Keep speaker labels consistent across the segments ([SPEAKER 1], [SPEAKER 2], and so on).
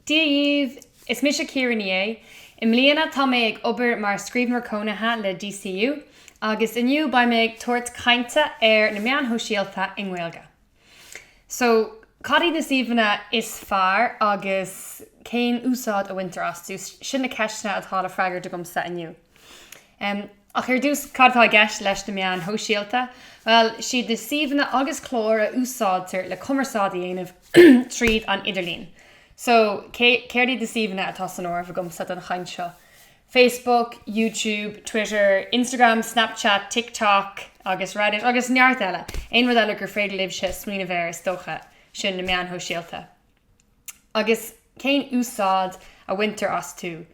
[SPEAKER 1] Dia dhaoibh, is mise Ciara Ní É. I mbliana tá mé ag obair mar Scríbhneoir Cónaithe le DCU agus inniu beidh mé ag tabhairt cainte ar na meáin shóisialta i nGaeilge. So, cad iad na suíomhanna is fearr agus cén úsáid a bhaintear astu? Sin na ceisteanna atá le freagairt agamsa inniu. Ach ar dtús, cad atá i gceist leis na meáin shóisialta? Bhuel, siad na suíomhanna agus cláir a úsáidtear le cumarsáid a dhéanamh tríd an idirlíon. So, céard iad na suíomhanna atá san áireamh agamsa don chaint seo? Facebook, YouTube, Twitter, Instagram, Snapchat, TikTok agus Reddit agus neart eile. Aon rud eile gur féidir libhse smaoineamh air, is dócha, sin na meáin shóisialta. Agus cén úsáid a bhaintear astu?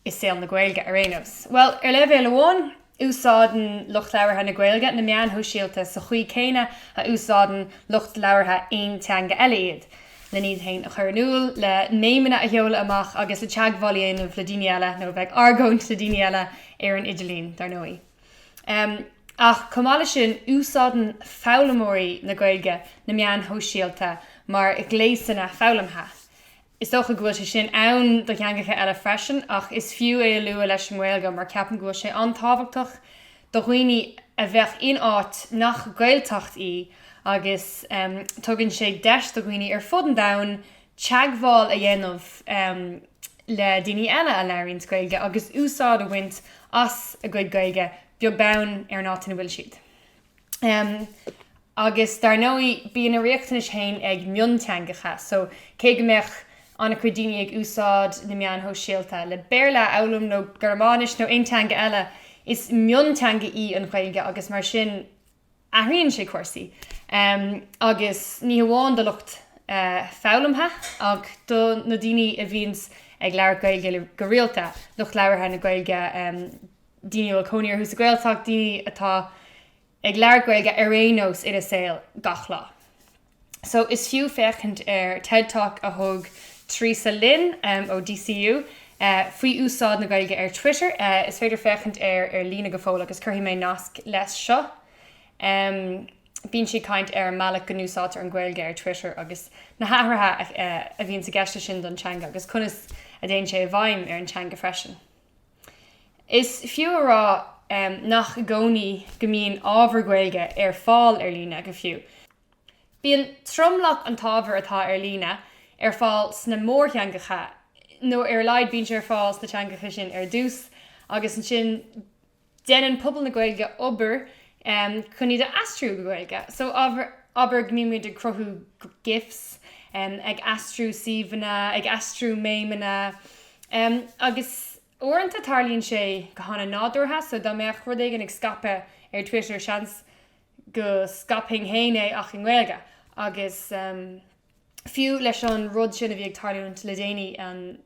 [SPEAKER 1] i saol na Gaeilge ar aon nós? Bhuel, ar leibhéal amháin, úsáideann lucht labhartha na Gaeilge na meáin shóisialta sa chaoi chéanna a úsáideann lucht labhartha aon teanga eile iad, len iad féin a chur in iúl, le méimeanna a sheoladh amach agus le teagmháil a dhéanamh le daoine eile, nó a bheith ag argóint le daoine eile ar an idirlíon, dar ndóigh. Ach chomh maith leis sin, úsáideann foghlaimeoirí na Gaeilge na meáin shóisialta mar ghléasanna foghlamtha. Is dócha go bhfuil sé sin ann do theangacha eile freisin, ach is fiú é a lua leis an nGaeilge mar ceapaim go bhfuil sé an-tábhachtach do dhaoine a bheadh in áit nach Gaeltacht í agus tugann sé deis do dhaoine ar fud an domhain teagmháil a dhéanamh le daoine eile a labhraíonns Gaeilge agus úsáid a bhaint as a gcuid Gaeilge beag beann ar an áit ina bhfuil siad. Agus dar ndóigh, bíonn a riachtanais féin ag mionteangacha, so cé go mbeadh an-chuid daoine ag úsáid na meáin shóisialta le Béarla a fhoghlaim nó Gearmáinis nó aon teanga eile, is mionteanga í an Ghaeilge agus mar sin athraíonn sé cúrsaí. Agus ní hamháin do lucht foghlamtha ach do na daoine a bhíonns ag labhairt Gaeilge go rialta, lucht labhartha na Gaeilge, daoine a bhfuil cónaí orthu sa Ghaeltacht, daoine atá ag labhairt Gaeilge ar aon nós ina saol gach lá. So is fiú féachaint ar TED Talk a thug Teresa Lynn ó DCU faoi úsáid na Gaeilge ar Twitter. Is féidir féachaint air ar líne go fóill agus cuirfidh mé nasc leis seo. Bíonn sí ag caint ar an mbealach go n-úsáidtear an Ghaeilge ar Twitter agus na hathruithe a bhíonns i gceist leis sin don teanga agus conas a dtéann sé i bhfeidhm ar an teanga freisin. Is fiú a rá nach i gcónaí go mbíonn ábhar Gaeilge ar fáil ar líne, go fiú. Bíonn tromlach an t-ábhar atá ar líne ar fáil sna mórtheangacha, nó ar a laghad bíonn sé ar fáil sna teangacha sin ar dtús, agus ansin déanann pobal na Gaeilge obair chun iad a aistriú go Gaeilge. So, abair go mbíonn muid ag cruthú gifs, ag aistriú suíomhanna, ag aistriú méimeanna, agus uaireanta tarlaíonn sé go han-nádúrtha, so dá mbeadh rud éigin ag scaipeadh ar Twitter, seans go scaipfinn féin é ach i nGaeilge. Agus fiú leis an rud sin a bhí ag tarlúint le déanaí, an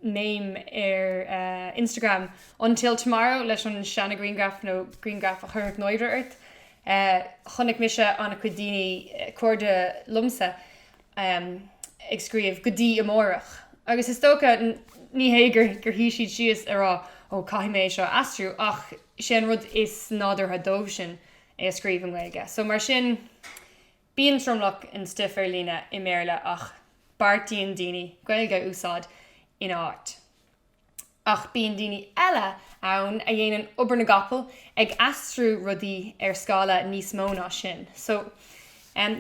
[SPEAKER 1] meme ar Instagram Until Tomorrow leis an seana-ghrianghraf nó grianghraf a chuirfeadh náire ort. Chonaic mise an-chuid daoine, cairde liomsa, ag scríobh go dtí amárach. Agus is dócha, ní hé gur shuigh siad síos ag rá ó caithfidh mé é seo a aistriú ach sé an rud is nádúrtha dóibh sin é a scríobh i nGaeilge. So mar sin, Bíonn tromlach an stuif ar líne i mBéarla ach beartaíonn daoine Gaeilge a úsáid ina áit. Ach bíonn daoine eile ann a dhéanann obair na gcapall ag aistriú rudaí ar scála níos mó ná sin. So,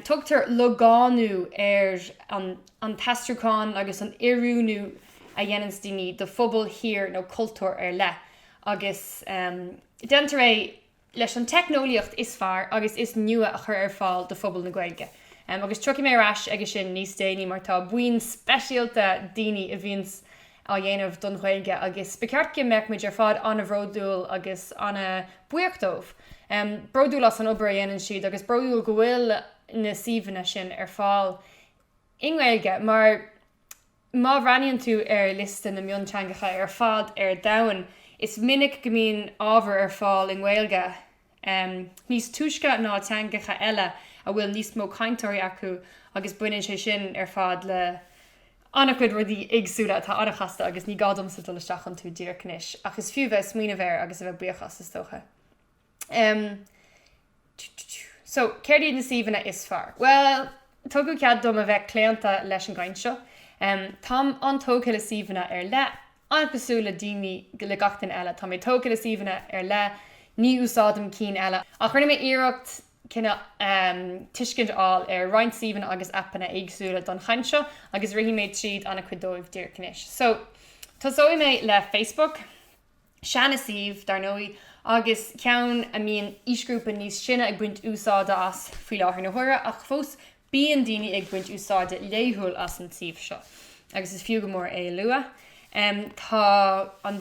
[SPEAKER 1] tugtar logánú ar an t-aistriúchán agus an oiriúnú a dhéananns daoine do phobal, thír nó cultúr ar leith agus déantar é leis an teicneolaíocht is fearr agus is nua a chur ar fáil do phobal na Gaeilge. Agus tiocfaidh mé ar ais aige sin níos déanaí mar tá buíon speisialta daoine a bhíonns á dhéanamh don Ghaeilge agus ba cheart go mbeadh muid ar fad an-bhródúil agus an-bhuíoch dóibh. Bródúil as an obair a dhéanann siad agus bródúil go bhfuil na suíomhanna sin ar fáil i nGaeilge mar Má bhreathnaíonn tú ar liosta na mionteangacha ar fad ar domhan, is minic go mbíonn ábhar ar fáil i nGaeilge níos túisce ná teangacha eile a bhfuil níos mó cainteoirí acu agus baineann sé sin ar fad le an-chuid rudaí éagsúla atá an-chasta agus ní gá domsa dul isteach iontu díreach anois ach is fiú bheith ag smaoineamh air agus a bheith buíoch as, is dócha. So, céard iad na suíomhanna is fearr? Bhuel, tugadh cead dom a bheith claonta leis an gcaint seo. Táim an-tógtha le suíomhanna ar leith, an-chosúil le daoine, le gach duine eile. Tá mé tógtha le suíomhanna ar leith, ní úsáidim cinn eile. Ach rinne mé iarracht cineál tuiscint a fháil ar roinnt suíomhanna agus aipeanna éagsúla don chaint seo agus rithfidh mé tríd an-chuid dóibh díreach anois. So, tosóidh mé le Facebook. Seana-suíomh, dar ndóigh, agus ceann a mbíonn aoisghrúpa níos sine ag baint úsáide as faoi láthair na huaire, ach fós bíonn daoine ag baint úsáide laethúil as an suíomh seo, agus is fiú go mór é a lua. Tá an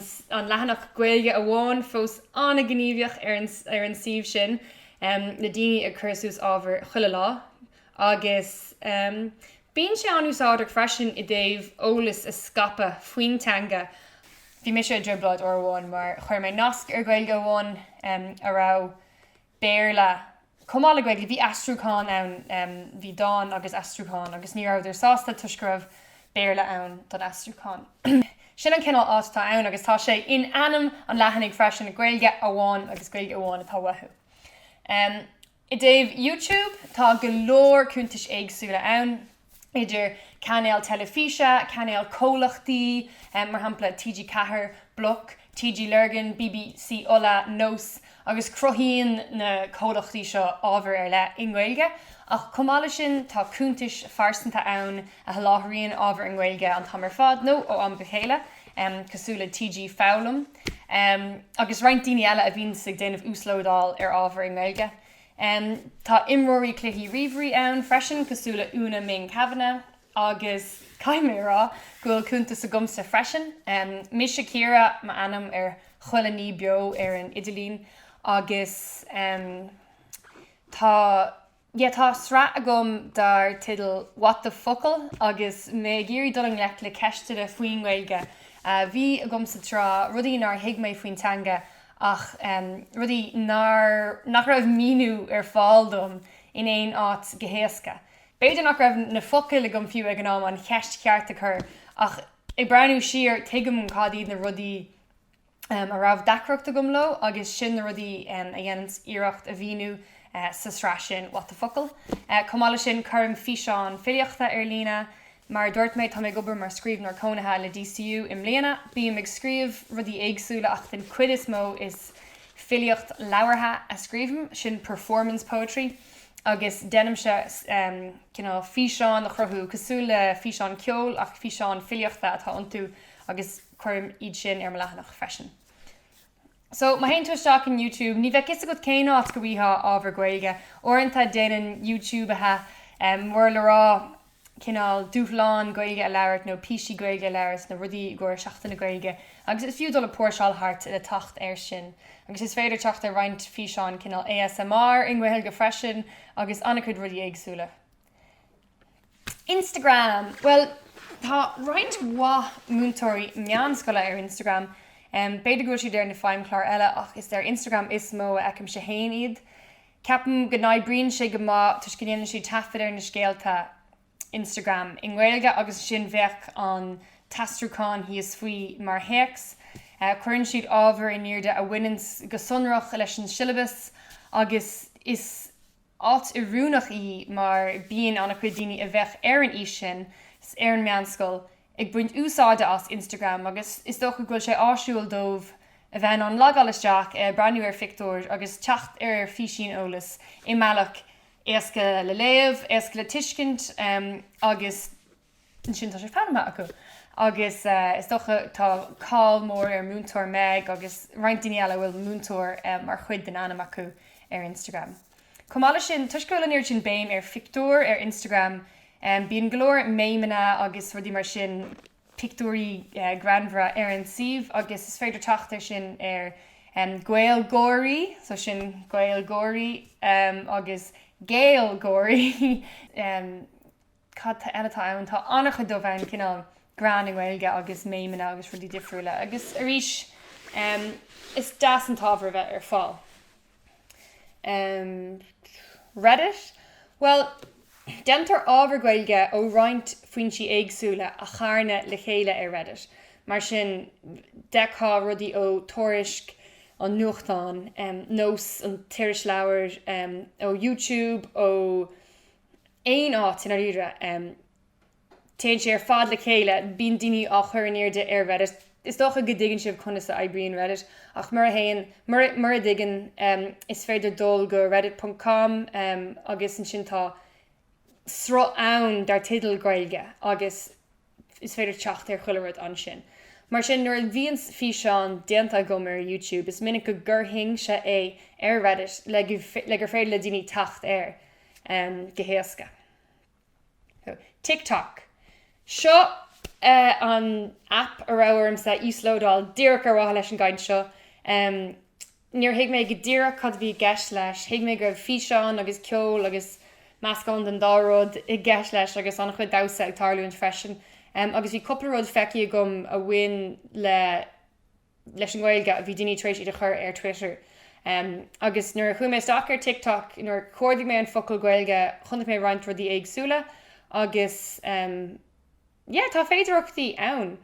[SPEAKER 1] leathanach Gaeilge Amháin fós an-ghníomhach ar an suíomh sin, le daoine ag cur suas ábhar chuile lá, agus bíonn sé an-úsáideach freisin i dtaobh eolas a scaipeadh faoin teanga. Bhí mise i dtrioblóid uair amháin mar chuir mé nasc ar Gaeilge Amháin a raibh Béarla chomh maith le Gaeilge. Bhí aistriúchán ann, bhí dán agus aistriúchán agus ní rabhadar sásta toisc go raibh Béarla ann don aistriúchán. Sin an cineál áit atá ann agus tá sé in ainm an leathanaigh freisin, Gaeilge Amháin agus Gaeilge amháin atá uathu. I dtaobh YouTube, tá go leor cuntais éagsúla ann, idir cainéil teilifíse, cainéil comhlachtaí, mar shampla TG4, Bloc, TG Lurgan, BBC Uladh, Nós, agus cruthaíonn na comhlachtaí seo ábhar ar leith i nGaeilge. Ach chomh maith leis sin, tá cuntais phearsanta ann a sholáthraíonn ábhar i nGaeilge an t-am ar fad, nó ó am go chéile, cosúil le TG Foghlaim agus roinnt daoine eile a bhíonns ag déanamh uaslódáil ar ábhar i nGaeilge. Tá imreoirí cluichí ríomhairí ann freisin, cosúil le Úna Ming Kavanagh, agus caithfidh mé a rá go bhfuil cuntas agamsa freisin. Mise Ciara m'ainm ar chuile ní beo ar an idirlíon agus tá. Yeah, tá sraith agam dar teideal What the Focal agus mé ag iarraidh dul i ngleic le ceisteanna faoin nGaeilge a bhí agamsa tráth, rudaí nár thuig mé faoin teanga ach rudaí nár, nach raibh míniú ar fáil dom in aon áit go héasca. B'fhéidir nach raibh na focail agam fiú ag an am an cheist cheart a chur ach ag breathnú siar tuigim cad iad na rudaí a raibh deacracht agam leo agus sin na rudaí a dhéanaimse iarracht a mhíniú sa sraith sin What the Focal. Chomh maith leis sin cuirim físeáin filíochta ar líne. Mar a dúirt mé tá mé ag obair mar scríbhneoir cónaithe le DCU i mbliana. Bím ag scríobh rudaí éagsúla ach den chuid is mó is filíocht labhartha a scríobhaim, sin performance poetry, agus déanaimse cineál físeán a chruthú cosúil le físeán ceoil ach físeán filíochta atá iontu agus Cuirim iad sin ar mo leathanach freisin. So, má théann tú isteach in YouTube, ní bheadh fhios agat cén áit go bhfaighfeá ábhar Gaeilge. Uaireanta déanann YouTubeithe mór le rá cineál dúshlán Gaeilge a labhairt nó píosaí Gaeilge a labhairt nó rudaí i gcomhair Seachtain na Gaeilge agus is fiú dul ag póirseáil thart le teacht air sin. Agus is féidir teacht ar roinnt físeáin cineál ASMR i nGaeilge freisin agus an-chuid rudaí éagsúla. Instagram! Bhuel, tá roinnt mhaith múinteoirí meánscoile ar Instagram. B'fhéidir go bhfuil siad ar na feidhmchláir eile ach is ar Instagram is mó a fheicimse féin iad. Ceapaim go n-oibríonn sé go maith toisc go ndéanann siad taifead ar na scéalta Instagram i nGaeilge agus ansin bheadh an t-aistriúchán thíos faoi mar théacs. Cuireann siad ábhar in airde a bhaineann go sonrach leis an siollabas agus is áit oiriúnach í mar bíonn an-chuid daoine a bheadh ar an aois sin, ar an meánscoil, ag baint úsáide as Instagram agus is dócha go bhfuil sé áisiúil dóibh a bheith in ann logáil isteach, breathnú ar phictiúir agus teacht ar phíosín eolais i mbealach éasca le léamh, éasca le tuiscint agus. ansin tá sé foghlamtha acu agus is dócha tá cáil mór ar Múinteoir Meg agus roinnt daoine eile a bhfuil múinteoir mar chuid den ainm acu ar Instagram. Chomh maith leis sin, toisc go bhfuil an oiread sin béim ar phictiúir ar Instagram, bíonn go leor méimeanna agus rudaí mar sin, pictiúirí greannmhara ar an suíomh agus is féidir teacht air sin ar Gaelgáirí, so sin Gaelgáirí agus Gaeilgeoirí. Cad eile atá ann? Tá an-chuid dóibh ann, cineál greann i nGaeilge agus méimeanna agus rudaí difriúla agus arís is deas an t-ábhar a bheith ar fáil. Reddit? Bhuel, déantar ábhar Gaeilge ó roinnt foinsí éagsúla a charnadh le chéile ar Reddit. Mar sin, d'fheicfeá rudaí ó Tuairisc, an nuachtán, Nós, an t-irisleabhar, ó YouTube, ó aon áit i ndáiríre. Téann sé ar fad le chéile, bíonn daoine á chur in airde ar Reddit. Is dócha go dtuigeann sibh conas a oibríonn Reddit, ach mura théann, mura dtuigeann, is féidir dul go reddit ponc com agus ansin tá sruth ann dar teideal Gaeilge agus is féidir teacht ar chuile rud ansin. Mar sin, nuair a bhíonns físeán déanta agam ar YouTube, is minic go gcuirfinnse é ar Reddit le gur féidir le daoine teacht air go héasca. TikTok. Seo an aip a raibh ormsa íoslódáil díreach ar mhaithe leis an gcaint seo. Níor thuig mé go díreach cad a bhí i gceist leis. Thuig mé go raibh físeáin agus ceol agus meascán den dá rud i gceist leis agus an-chuid damhsa ag tarlúint freisin. Agus bhí cúpla rud feicthe agam a bhain le leis an nGaeilge, bhí daoine tar éis iad a chur ar Twitter. Agus nuair a chuaigh mé isteach ar TikTok, nuair a chuardaigh mé an focal Gaeilge, chonaic mé roinnt rudaí éagsúla agus yeah, tá féidearthachtaí ann.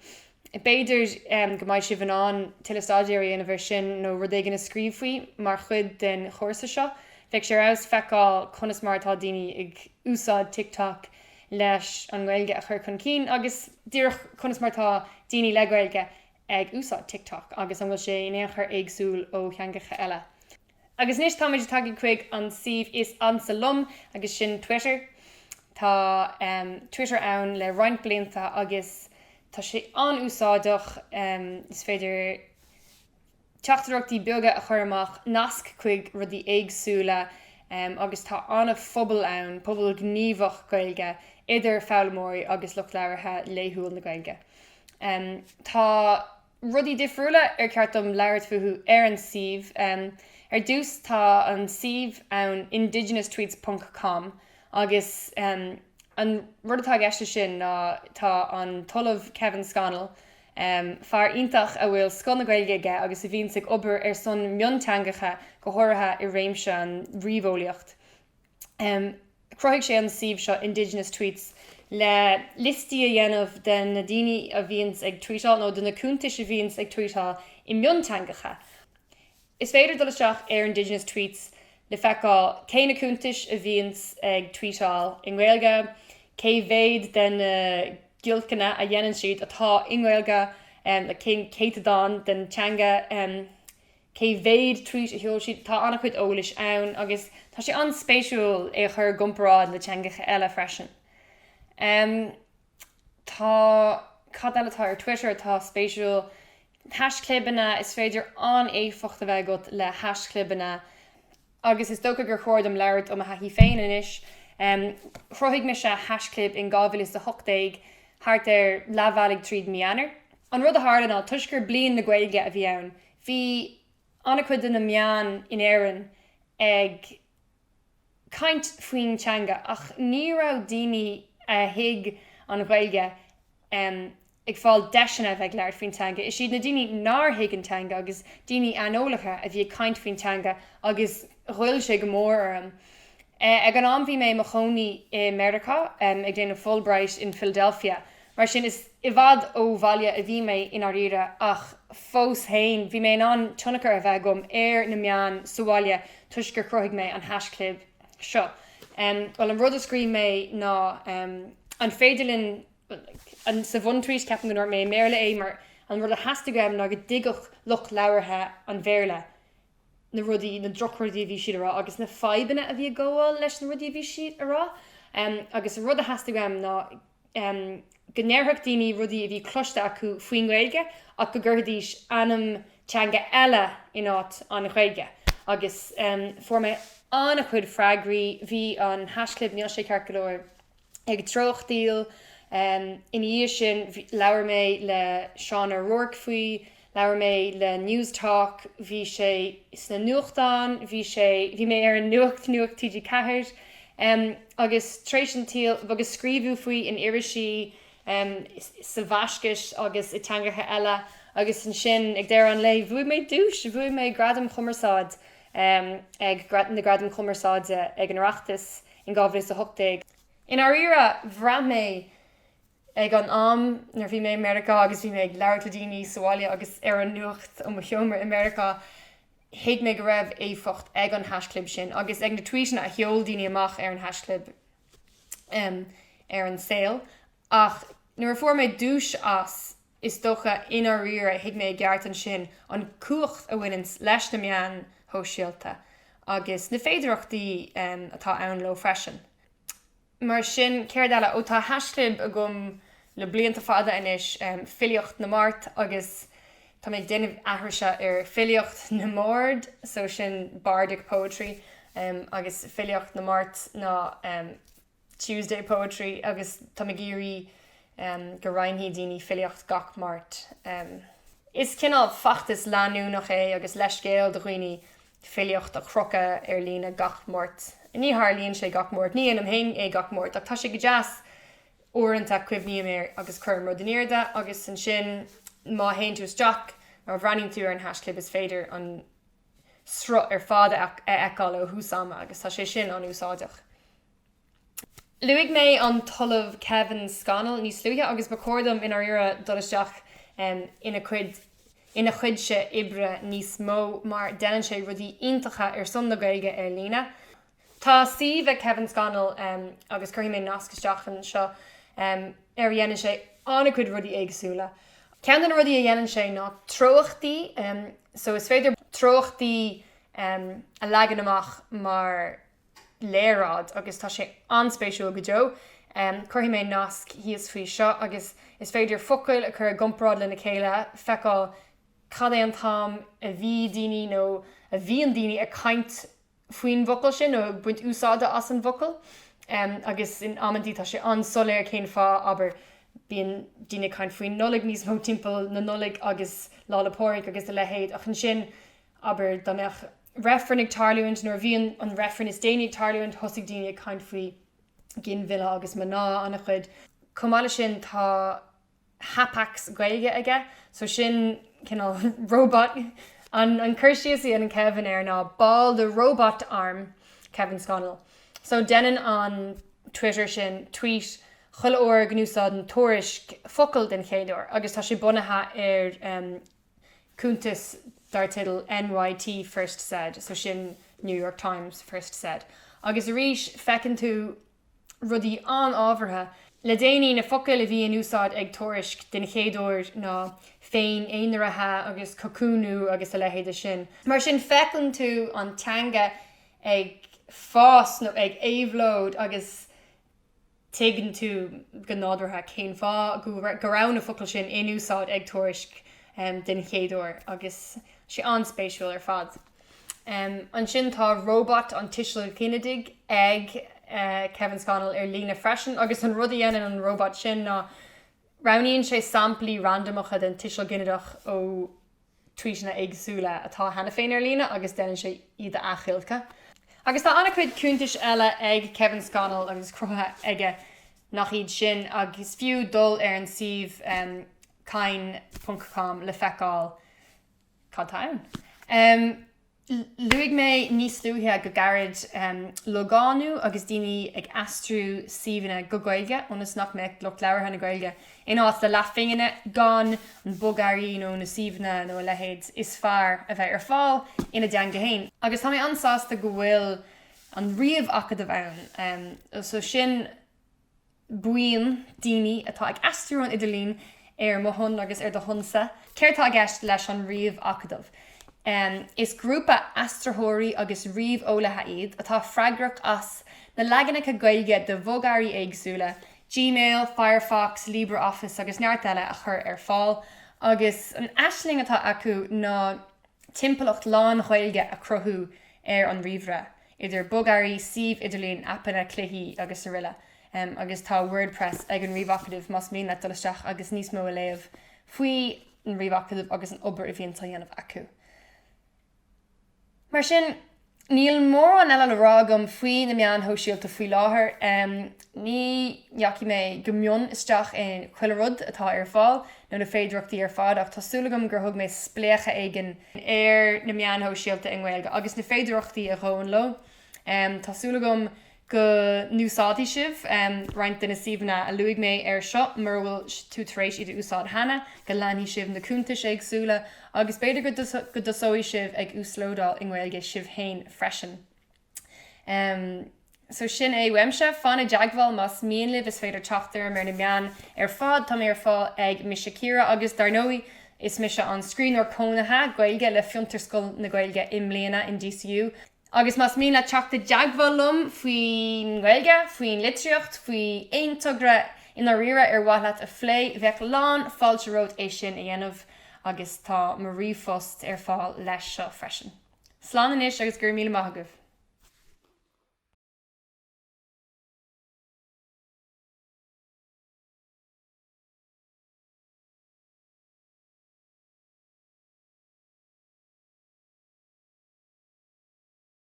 [SPEAKER 1] B'fhéidir go mbeidh sibh in ann tuilleadh staidéir a dhéanamh air sin nó rud éigin a scríobh faoi mar chuid den chúrsa seo. Bheadh sé ar fheabhas feiceáil conas mar atá daoine ag úsáid TikTok leis an nGaeilge a chur chun cinn agus díreach conas mar atá daoine le Gaeilge ag úsáid TikTok agus an bhfuil sé in aon chor éagsúil ó theangacha eile. Agus anois táimid tagtha chuig an suíomh is ansa liom agus sin Twitter. Tá Twitter ann le roinnt blianta agus tá sé an-úsáideach. Is féidir teachtaireachtaí beaga a chur amach, nasc chuig rudaí éagsúla agus tá an-phobal ann, pobal gníomhach Gaeilge idir foghlaimeoirí agus lucht labhartha laethúil na Gaeilge. Tá rudaí difriúla ar cheart dom labhairt fúthu ar an suíomh. Ar dtús tá an suíomh ann indigenoustweets ponc com agus an rud atá i gceist leis sin ná tá an tOllamh Kevin Scannell, fear iontach a bhfuil scoth na Gaeilge aige agus a bhíonns ag obair ar son mionteangacha go háirithe i réimse an ríomheolaíocht. Chruthaigh sé an suíomh seo Indigenous Tweets le liostaí a dhéanamh de na daoine a bhíonns ag tweetáil nó de na cuntais a bhíonns ag tweetáil i mionteangacha. Is féidir dul isteach ar Indigenous Tweets le feiceáil cé na cuntais a bhíonns ag tweetáil i nGaeilge, cé mhéad de na giolcanna a dhéanann siad atá i nGaeilge, like cén céatadán den teanga. cé mhéad tweet a sheol siad, tá an-chuid eolais ann agus tá sé an-spéisiúil é a chur i gcomparáid le teangacha eile freisin. Tá, cad eile atá ar Twitter atá spéisiúil? Haischlibeanna, is féidir an-éifeacht a bheith agat le haischlibeanna agus is dócha gur chóir dom labhairt ó mo thaithí féin anois. Chruthaigh mise haischlib in 2018 thart ar leathbhealaigh tríd mí Eanáir. An rud a tharla ná toisc gur Bliain na Gaeilge a bhí ann, bhí an-chuid de na meáin in Éirinn ag caint faoin teanga ach ní raibh daoine a thuig an Ghaeilge ag fáil deiseanna a bheith ag labhairt faoin teanga. Is iad na daoine nár thuig an teanga agus daoine aineolacha a bhí ag caint faoin teanga agus ghoill sé go mór orm. Ag an am bhí mé i mo chónaí i Meiriceá ag déanamh Fulbright in Philadelphia. Mar sin is i bhfad ó bhaile a bhí mé i ndáiríre ach fós féin bhí mé in ann tionchar a bheith agam ar na meáin sa bhaile toisc gur chruthaigh mé an haischlib seo. Bhuel an rud a scríobh mé ná an féidir linn sa bhuntweet ceapaim go ndúirt mé i mBéarla é mar an rud a theastaigh uaim ná go dtuigfeadh lucht labhartha an Bhéarla na rudaí, na drochrudaí a bhí siad a rá agus na fadhbanna a bhí ag gabháil leis na rudaí a bhí siad a rá. Agus an rud a theastaigh uaim ná go ndéarfadh daoine rudaí a bhí cloiste acu faoin nGaeilge ach go gcuirfidís ainm teanga eile in áit an Ghaeilge. Agus fuair mé an-chuid freagraí, bhí an haischlib níl sé ceart go leor ag treochtaíl. Ina dhiaidh sin, labhair mé le Seán O'Rourke faoi, labhair mé le Newstalk, bhí sé sna nuachtáin, bhí sé, bhí mé ar an nuacht, Nuacht TG4, agus tar éis an tsaoil, agus scríobhadh faoi in irisí sa Bhaiscis agus i dteangacha eile agus ansin ag deireadh an lae, bhuaigh mé duais, bhuaigh mé Gradam Chumarsáid ag na Gradaim Chumarsáide ag an Oireachtas. in 2018. I ndáiríre, bhraith mé ag an am nuair a bhí mé i Meiriceá agus bhí mé ag labhairt le daoine sa bhaile agus ar an nuacht ó mo sheomra i Meiriceá, thuig mé go raibh éifeacht ag an haischlib sin agus ag na tweetanna a sheol daoine amach ar an haischlib ar an saol. Ach nuair a fuair mé duais as, is dócha i ndáiríre thuig mé i gceart ansin an cumhacht a bhaineanns leis na meáin shóisialta agus na féidearthachtaí atá ann leo freisin. Mar sin, céard eile? Ó tá haischlib agam le blianta fada anois, Filíocht na Máirt, agus tá mé ag déanamh aithrise ar Filíocht na mBard, so sin Bardic Poetry, agus Filíocht na Máirt ná Tuesday Poetry, agus tá mé ag iarraidh go roinnfidh daoine filíocht gach Máirt. Is cineál feachtas leanúnach é agus leithscéal do dhaoine filíocht a chrochadh ar líne gach Máirt. Ní tharlaíonn sé gach Máirt, ní dhéanaim féin é gach Máirt, ach tá sé go deas uaireanta cuimhním air agus cuirim rud in airde agus ansin má théann tú isteach, má bhreathnaíonn tú ar an haischlib is féidir an sruth ar fad a fheiceáil ó thús ama agus tá sé sin an-úsáideach. Luaigh mé an tOllamh Kevin Scannell níos luaithe agus ba chóir dom i ndáiríre dul isteach ina chuid ina chuidse oibre níos mó mar déanann sé rudaí iontacha ar son na Gaeilge ar líne. Tá suíomh ag Kevin Scannell agus cuirfidh mé nasc isteach anseo ar a dhéanann sé an-chuid rudaí éagsúla. Ceann de na rudaí a dhéanann sé ná treochtaí so is féidir treochtaí a leagan amach mar léaráid agus tá sé an-spéisiúil go deo. Cuirfidh mé nasc thíos faoi seo agus is féidir focail a chur i gcomparáid lena chéile, feiceáil cad é an t-am a bhí daoine nó a bhíonn daoine ag caint faoin bhfocal sin nó ag baint úsáide as an bhfocal. Agus in amantaí tá sé an-soiléir cén fáth, abair, bíonn daoine ag caint faoin Nollaig níos mó timpeall na Nollag agus Lá 'le Pádraig agus a leithéid ach ansin, abair, dá mbeadh reifreann ag tarlúint, nuair a bhí an reifreann is déanaí ag tarlúint, thosaigh daoine ag caint faoi ghinmhilleadh agus mná an-chuid. Chomh maith leis sin tá hapax Gaeilge aige, so sin cineál robot. An cur síos a dhéanann Kevin air ná ball de robot arm Kevin Scannell. So déanann an Twitter sin tweet chuile uair go n-úsáideann Tuairisc focal den chéad uair agus tá sé bunaithe ar cuntas dar teideal NYT First Said, so sin New York Times First Said. Agus arís, feiceann tú rudaí an-ábhartha. Le déanaí, na focail a bhí in úsáid ag Tuairisc den chéad uair ná féin-aonaraithe agus cocúnú agus a leithéid de sin. Mar sin, feiceann tú an teanga ag fás nó ag éabhlóid agus tuigeann tú go nádúrtha cén fáth go raibh na focail sin in úsáid ag Tuairisc den chéad uair agus sé an-spéisiúil ar fad. Ansin tá róbat an tuisil ghinidigh ag Kevin Scannell ar líne freisin agus an rud a dhéanann an róbat sin ná roghnaíonn sé samplaí randamacha den tuiseal ginideach ó tvuíteanna éagsúla atá cheana féin ar líne agus déanann sé iad a athghiolcadh. Agus tá an-chuid cuntais eile ag Kevin Scannell agus cruthaithe aige nach iad sin agus is fiú dul ar an suíomh cain ponc com le feiceáil cad tá ann. Luaigh mé níos luaithe go gairid logánú agus daoine ag aistriú suíomhanna go Gaeilge ionas nach mbeadh lucht labhartha na Gaeilge in áit le leathphingine gan an bogearraí nó na suíomhanna nó a leithéid is fearr a bheith ar fáil ina dteanga féin. Agus tá mé an-sásta go bhfuil an Ríomh-Acadamh ann. So sin. buíon daoine atá ag aistriú an idirlín ar mo shon agus ar do shonsa. Céard tá i gceist leis an Ríomh-Acadamh? Is grúpa aistritheoirí agus ríomheolaithe iad atá freagrach as na leaganacha Gaeilge de bhogearraí éagsúla, Gmail, Firefox, LibreOffice agus neart eile, a chur ar fáil. Agus an aisling atá acu ná timpeallacht lán-Ghaeilge a chruthú ar an ríomhaire. idir bogearraí, suímh idirlín, aipeanna, cluichí agus aroile Agus tá WordPress ag an Ríomhacadamh más mian leat dul isteach agus níos mó a léamh faoi an Ríomhacadamh agus an obair a bhíonn á dhéanamh acu. Mar sin, níl mórán eile le rá agam faoi na meáin shóisialta faoi láthair. Ní dheachaigh mé go mion isteach in chuile rud atá ar fáil nó na féidearthachtaí ar fad ach tá súil agam gur thug mé spléachadh éigin ar na meáin shóisialta i nGaeilge agus na féidearthachtaí a ghabhann leo. Tá súil agam go n-úsáidfidh sibh roinnt de na suíomhanna a luaigh mé air seo, mura bhfuil tú tar éis iad a úsáid cheana, go leanfaidh sibh na cuntais éagsúla agus b'fhéidir go dtosóidh sibh ag uaslódáil i nGaeilge sibh féin freisin. So sin é uaimse. Fan i dteagmháil más mian libh, is féidir teacht orm ar na meáin ar fad, tá mé ar fáil ag Mise Ciara agus dar ndóigh is mise an Scríbhneoir Cónaithe Gaeilge le Fiontar Scoil na Gaeilge i mbliana in DCU. Agus más mian leat teacht i dteagmháil liom faoin nGaeilge, faoin litríocht, faoi aon togra i ndáiríre ar mhaith leat a phlé, bheadh lán fáilte romhat é sin a dhéanamh agus tá mo ríomhphost ar fáil leis seo freisin. Slán anois agus go raibh míle maith agaibh.